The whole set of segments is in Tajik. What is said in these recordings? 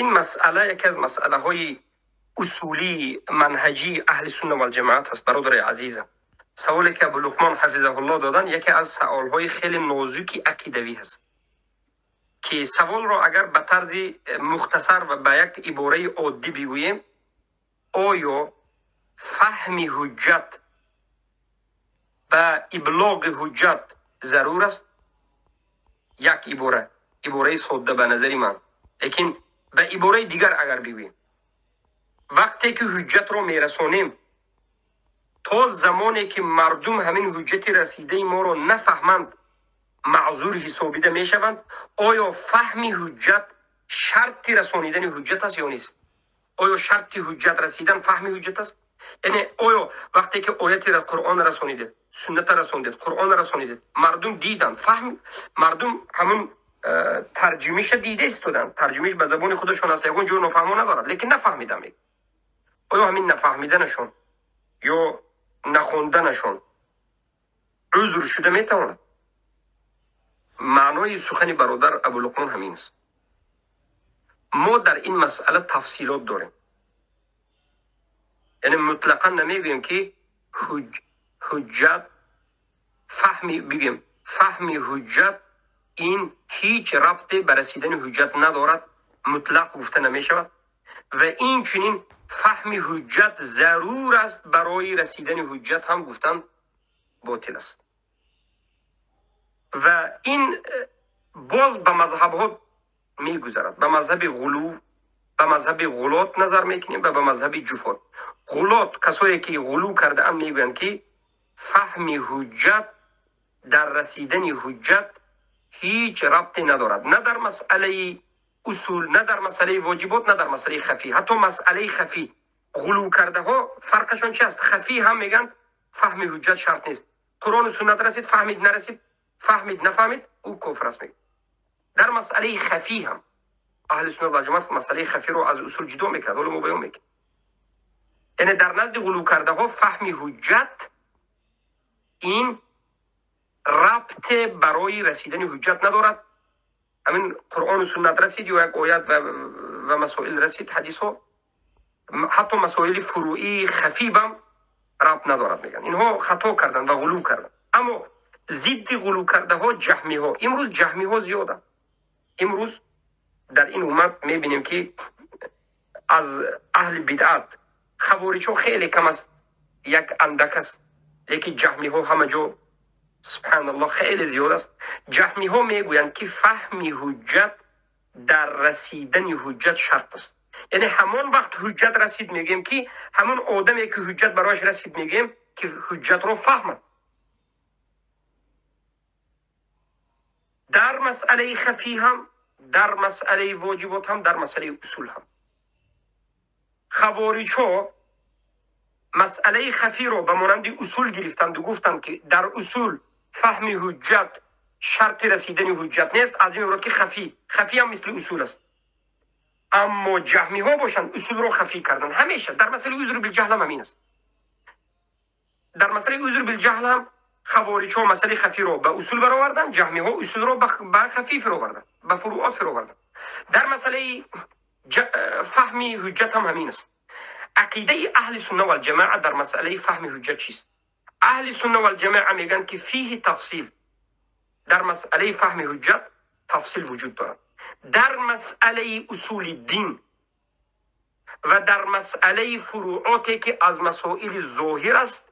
Ин масъала яке аз масъалаҳои усулии манҳаҷии аҳли сунна валҷамоат аст. Бародари азизам, саволе ки Абу Луқмон ҳафизаҳуллоҳ доданд, яке аз саволҳои хеле нозуки ақидавӣ ҳаст, ки саволро агар ба тарзи мухтасар ва ба як ибораи оддӣ бигӯем, оё фаҳми ҳуҷҷат ба иблоғи ҳуҷҷат зарур аст? Як ибора, ибораи содда ба назари ман, лекин ба ибораи дигар агар бигӯем, вақте ки ҳуҷҷатро мерасонем, то замоне ки мардум ҳамин ҳуҷҷати расидаи моро нафаҳманд, маъзур ҳисобида мешаванд? Оё фаҳми ҳуҷҷат шарти расонидани ҳуҷҷат аст ё нест? Оё шарти ҳуҷҷат расидан фаҳми ҳуҷҷат аст? Яъне оё вақте ки ояти Қуръон расонидед, сунната расонидед, Қуръон расонидед, мардум диданд, фаҳм, мардум ҳамун тарҷумиша дида истоданд, тарҷумиш ба забони худашон аст, ягон ҷо нофаҳмо надорад, лекин нафаҳмидам. Оё ҳамин нафаҳмиданашон ё нахонданашон узр шуда метавонад? Маънои сухани бародар Абулуқмон ҳамин аст. Мо дар ин масъала тафсилот дорем, яъне мутлақан намегӯем, ки ҳуҷҷат фаҳми, бигӯем, фаҳми ҳуҷҷат ин ҳеҷ рабте ба расидани ҳуҷҷат надорад, мутлақ гуфта намешавад ва инчунин фаҳми ҳуҷҷат зарур аст барои расидани ҳуҷҷат ҳам гуфтан ботил аст. Ва ин боз ба мазҳабҳо мегузарад. Ба мазҳаби ғулув, ба мазҳаби ғулот назар мекунем ва ба мазҳаби ҷуфот. Ғулот, касое ки ғулув кардаанд, мегӯянд, ки фаҳми ҳуҷҷат дар расидани ҳуҷҷат ҳеҷ рабте надорад, на дар масъалаи усул, на дар масъалаи воҷибот, на дар масъалаи хафӣ. Ҳатто масъалаи хафӣ ғулув кардаҳо фарқашон чи аст? Хафӣ ҳам мегӯянд, фаҳми ҳуҷҷат шарт нест. Қуръону суннат расид, фаҳмид, нарасид, фаҳмид, нафаҳмид, ӯ кофир аст, мегӯяд. Дар масъалаи хафӣ ҳам аҳли суннат вал ҷамоат масъалаи хафиро аз усул ҷудо мекард, ҳоло мо баён мекунем. Яъне дар назди ғулув кардаҳо фаҳми ҳуҷҷат ин рабте барои расидани ҳуҷҷат надорад. Ҳамин Қуръону суннат расид ё як оят ва масоил расид, ҳадисҳо, ҳатто масоили фуруии хафибам рабт надорад, мегӯянд. Инҳо хато карданд ва ғулув карданд. Аммо зидди ғулув кардаҳо ҷаҳмиҳо. Имрӯз ҷаҳмиҳо зиёданд. Имрӯз дар ин уммат мебинем, ки аз аҳли бидъат хавориҷҳо хеле кам аст, як андак аст, лекин ҷаҳмиҳо ҳама ҷо, субҳаналлоҳ, хеле зиёд аст. Ҷаҳмиҳо мегӯянд, ки фаҳми ҳуҷҷат дар расидани ҳуҷҷат шарт аст. Яъне ҳамон вақт ҳуҷҷат расид мегӯем, ки ҳамон одаме ки ҳуҷҷат барояш расид, мегӯем, ки ҳуҷҷатро фаҳмад. Дар масъалаи хафӣ ҳам, дар масъалаи воҷибот ҳам, дар масъалаи усул ҳам. Хавориҷҳо масъалаи хафиро ба монанди усул гирифтанду гуфтанд, ки дар усул фаҳми ҳуҷҷат шарти расидани ҳуҷҷат нест, аз ин иборат ки хафӣ ҳам мисли усул аст. Аммо ҷаҳмиҳо бошанд, усулро хафӣ карданд. Ҳамеша дар масъалаи узр билҷаҳл ҳам ҳамин аст. Дар масъалаи узр билҷаҳл ҳам хавориҷҳо масъалаи хафиро ба усул бароварданд, ҷаҳмиҳо усулро ба хафӣ фироварданд, ба фуруот фироварданд. Дар масъалаи фаҳми ҳуҷҷат ҳам ҳамин аст. Ақидаи аҳли сунна валҷамоа дар масъалаи фаҳми ҳуҷҷат чист? Аҳли сунна валҷамоа мегӯянд, ки фиҳи тафсил, дар масъалаи фаҳми ҳуҷҷат тафсил вуҷуд дорад. Дар масъалаи усули дин ва дар масъалаи фуруоте ки аз масоили зоҳир аст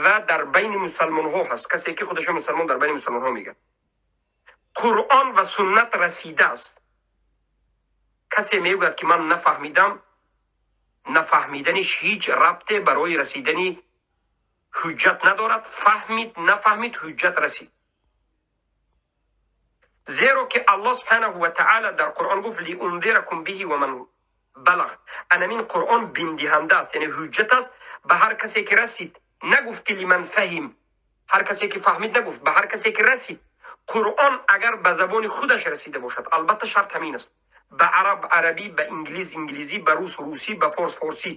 ва дар байни мусалмонҳо ҳаст, касе ки худашо мусалмон дар байни мусалмонҳо мегӯяд, Қуръон ва суннат расидааст, касе мегӯяд, ки ман нафаҳмидам, нафаҳмиданиш ҳеҷ рабте барои расидани ҳуҷҷат надорад. Фаҳмид, нафаҳмид, ҳуҷҷат расид, зеро ки Аллоҳ субҳанаҳу ва таъала дар Қуръон гуфт: лиунзиракум биҳи ва ман балағ. Анамин Қуръон бимдиҳанда аст, яъне ҳуҷҷат аст ба ҳар касе ки расид. Нагуфт, ки лиман фаҳим, ҳар касе ки фаҳмид нагуфт, ба ҳар касе ки расид. Қуръон агар ба забони худаш расида бошад, албатта шарт ҳамин аст, ба араб арабӣ, ба инглиз инглизӣ, ба рус русӣ, ба форс форсӣ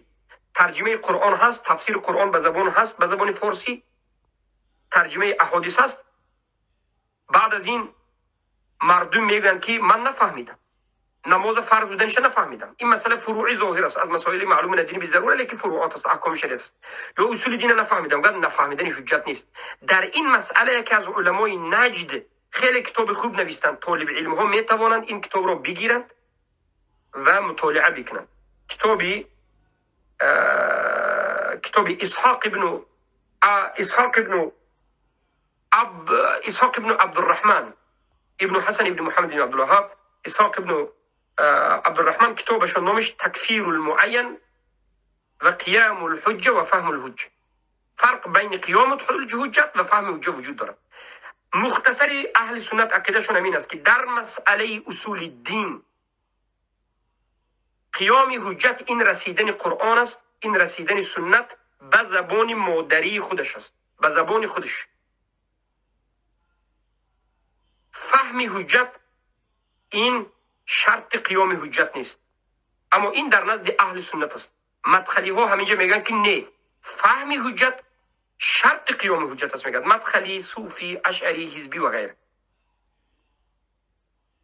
тарҷимаи Қуръон ҳаст, тафсири Қуръон ба забон ҳаст, ба забони форсӣ тарҷимаи аҳодис ҳаст. Баъд аз ин мардум мегӯянд, ки ман нафаҳмидам. Намоз фарз буданша нафаҳмидам. Ин масъала фурӯи зоҳир аст, аз масоили маълуми дини бизарура, лекин фуруот аст, аҳкоми шариат аст. Ё усули дина нафаҳмидам. Гап нафаҳмидани ҳуҷҷат нест. Дар ин масъала яке аз уламои Наҷд хеле китоби хуб навистанд. Толиби илмҳо метавонанд ин китобро бигиранд ва мутолиа бикунанд. Китоби Исҳоқ ибну Абдурраҳман ибну Ҳасан ибну Муҳаммад ибну Абдулваҳҳаб, Исҳоқ ибну Абдурраҳман, китобашон номаш «Такфиру лмуайян ва қияму лҳуҷҷа ва фаҳму лҳуҷҷа». Фарқ байни қиёму ҳуҷҷат ва фаҳми ҳуҷҷа вуҷуд дорад. Мухтасари аҳли суннат ақидашон ҳамин аст, ки дар масъалаи усули дин қиёми ҳуҷҷат ин расидани Қуръон аст, ин расидани суннат ба забони модарии худаш аст, ба забони худаш. Фаҳми ҳуҷҷат ин шарти қиёми ҳуҷҷат нест, аммо ин дар назди аҳли суннат аст. Мадхалиҳо ҳаминҷа мегӯянд, ки не, фаҳми ҳуҷҷат шарти қиёми ҳуҷҷат аст, мегӯяд мадхалӣ, суфӣ, ашъарӣ, ҳизбӣ ва ғайра.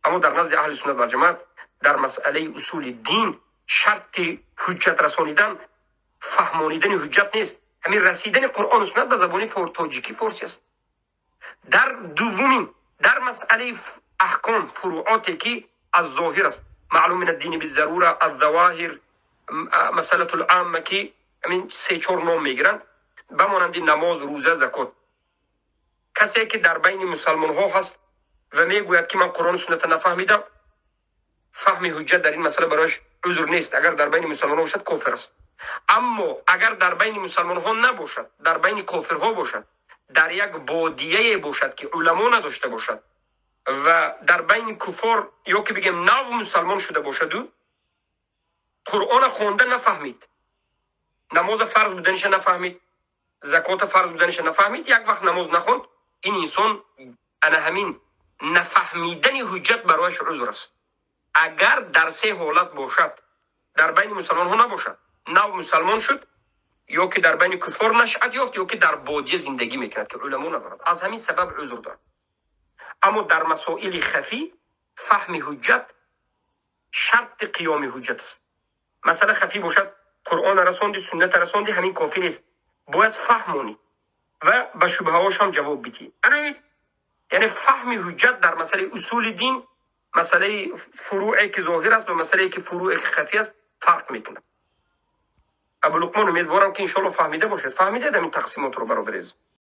Аммо дар назди аҳли суннат вал ҷамоат дар масъалаи усули дин шарти ҳуҷҷат расонидан фаҳмонидани ҳуҷҷат нест, ҳамин расидани Қуръону суннат ба забони тоҷикӣ, форсӣ аст. Дар дуввумин, дар масъалаи аҳком, фуруоте ки аз зоҳир аст, маълум мин аддини бизарура, аззавоҳир, масъалату ламма, ки ҳамин се чор ном мегиранд, ба монанди намоз, рӯза, закот, касе ки дар байни мусалмонҳо ҳаст ва мегӯяд, ки ман Қуръону сунната нафаҳмидам, фаҳми ҳуҷҷат дар ин масъала барояш узр нест. Агар дар байни мусалмонҳо бошад, кофир аст. Аммо агар дар байни мусалмонҳо набошад, дар байни кофирҳо бошад, дар як бодияе бошад, ки уламо надошта бошад, ва дар байни куфор ё ки бигем нав мусалмон шуда бошаду Қуръона хонда нафаҳмид, намоза фарз буданиша нафаҳмид, закота фарз буданиша нафаҳмид, як вақт намоз нахонд, ин инсон ана ҳамин нафаҳмидани ҳуҷҷат барояш узр аст. Агар дар се ҳолат бошад: дар байни мусалмонҳо набошад, нав мусалмон шуд, ё ки дар байни куфор нашъат ёфт, ё ки дар бодия зиндагӣ мекунад, ки уламо надорад, аз ҳамин сабаб узр дорад. Аммо дар масоили хафӣ фаҳми ҳуҷҷат шарти қиёми ҳуҷҷат аст. Масъала хафӣ бошад, Қуръона расонди, сунната расонди, ҳамин кофӣ нест, бояд фаҳмонӣ ва ба шубҳаҳошам ҷавоб бидиҳӣ. Яъне фаҳми ҳуҷҷат дар масъалаи усули дин, масъалаи фурӯе ки зоҳир аст ва масъалае ки фурӯе ки хафӣ аст, фарқ мекунад. Абулуқмон, умедворам, ки иншоалло фаҳмида бошед. Фаҳмидед ҳамин тақсимотро, бародари азиз?